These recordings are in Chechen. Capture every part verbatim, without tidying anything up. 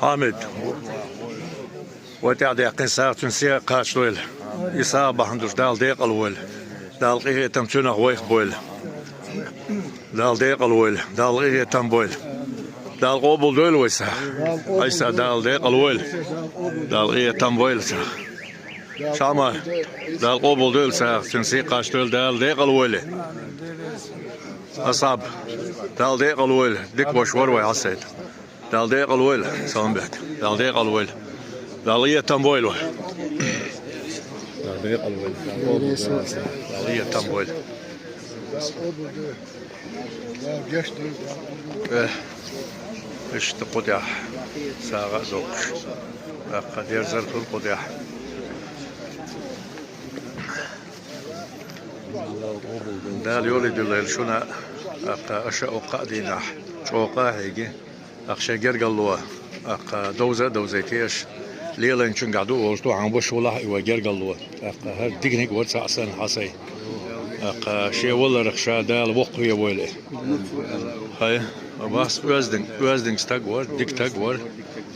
Хьамид, вай тӀаьхьадаьккхина сагӀа цуьнан сагӀа кхачадойла. И сагӀа бахьана долуш Дала декъала войла. Дала къинхетам цуьнах вайх бойла. Дала декъала войла. Дала къинхетам бойла. Дала къобалдойла вай сагӀа. Айса, Дала декъала войла. Дала къинхетам бойла сагӀа. Шамма, Дала къобалдойла сагӀа, цуьнан сагӀа кхачадойла, Дала декъала войла. Асхьаб, Дала декъала войла, дика ваша вара вай Хьасайт. Дала декъала войла, Саламбет. Дала декъала войла. Дала къинхетам бойла вай. Дала декъала войла. Дала къинхетам бойла. Э, иштта кху тӀехь сагӀа а доккхуш. ТӀаккха дерзар хуьлу кху тӀехь. Дала йоле дилла шуна, тӀаккха аша оккха а дийнахь чӀогӀа къахьега. ТӀаккха шайн гергарло, тӀаккха довза а довзийта аша, лелайначуьнгахь ду олуш ду, хьан ваша валахь а и вай гергарло. ТӀаккха хӀара диканиг вара цхьаъ санна Хьасай. ТӀаккха шен валарх ша Дала воккхаве войла. Хьай, вас оьздинг, оьздинг стаг вара, дика стаг вара.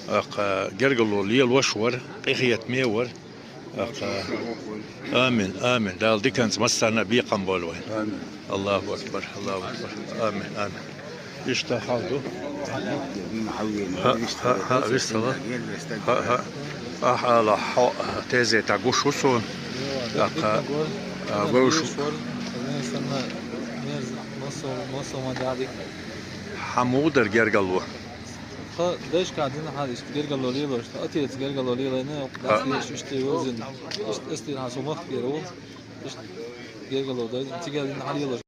ТӀаккха гергарло лелош вара, къинхетаме вара. ТӀаккха, амин, амин. Дала диканца массарна а бекхам бойла вайн. Аллаху акбар, Аллаху акбар. Амин, амин. Иштта хьал ду. ХӀаъ, хӀаъ, хӀаъ, виссала. ХӀаъ, хӀаъ. Ахьа ала хьо, тезетахь гуш ву суна. ТӀаккха, а, вевзаш ву. Хьан муха дара гергарло? Тхан дайшкахь дина хьан иштта гергарло лелош, тхан отец гергарло лелайна, дас лелаш иштта вевзина. Иштта эстийна хьан со махкера ву. Иштта гергарло дайна, цигара дина хьан лелош.